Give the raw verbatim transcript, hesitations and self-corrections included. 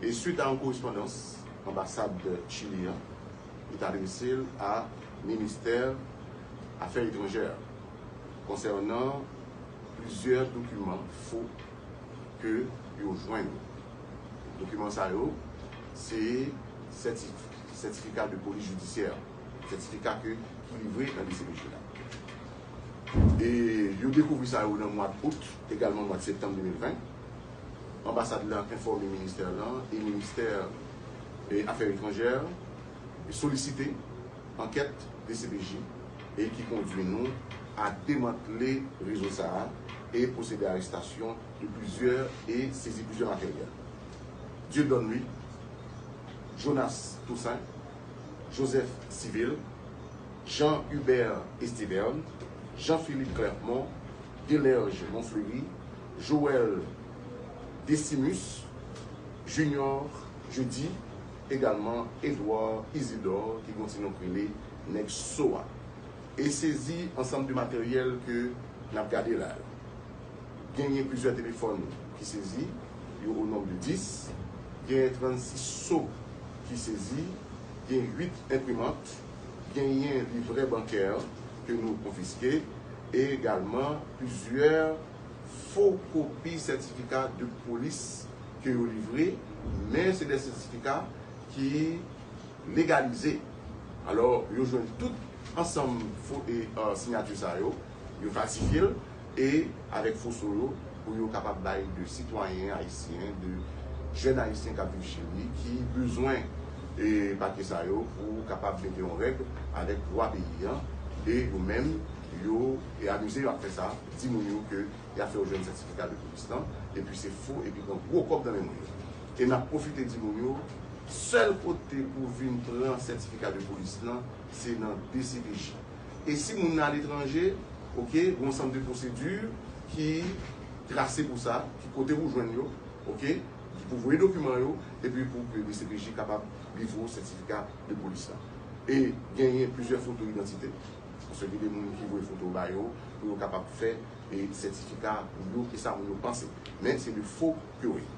E swit a yon korespondans anbasad Chili an, li t adrese l a ministè Afè Etranjè konsènan plizyè dokiman fo ke yo jwenn. Dokiman sa yo, se sètif-, sètifika de polis jidisyè, sètifika ke, ki livre nan D C P J la. E yo dekouvri sa yo nan mwa out, egalman mwa septanm de mil ven. Anbasad la enfòme ministè lan e ministè, e, Afè Etranjè solisite ankèt D C P J e ki kondui nou a demantle rezo sa a e pwosede a arestasyon de plizyè e sezi plizyè materyèl. Dieudonne Louis, Jonas Toussaint, Joseph Civil, Jean Hubert Estiverne, Jean Philippe Clermont, Delerge Monfleury, Joël Decimus, Junior Jeudi, egalman Edouard Isidore, ki gon ti non k rele Nèg So a. E sezi ansanm de materyèl ke n ap gade la yo. Genyen plizyè telefòn ki sezi, yo o nonb de dis, genyen trannsis so ki sezi, gen uit enprimant, genyen livrè bankè ke nou konfiske, e egalman plizyè fo kopi sètifika de polis ke yo livre, men se de sètifika ki legalize. Alò, yo jwenn tout ansanm fo e, e, siyati sa yo, yo falsifye l, e avèk foto yo, pou yo kapab bay de sitwayen ayisyen, de jèn ayisyen k ap viv Chili, ki bezwen, e, papye sa yo pou kapab mete yon règ avèk lwa peyi an, e yo menm, yo, e amize yo ap fè sa, di moun yo ke y ap fè yo jwenn sètifika de polis lan, epi se fo, epi pran gwo kòb nan men moun yo. E n ap pwofite di moun yo, sèl kote pou vin pran sètifika de polis lan, se nan D C P J. E si moun nan aletranje, oke, gen yon ansanm de pwosedi ki trase pou sa, ki kote pou jwenn yo, oke, pou voye dokiman yo, epi pou ke D C P J kapab livre w sètifika de polis la. E genyen plizyè foto idantite, paske gen de moun ki voye foto ba yo, pou yo kapab fè, e, sètifika pou yo, e sa moun yo panse. Men se de fo ke yo ye.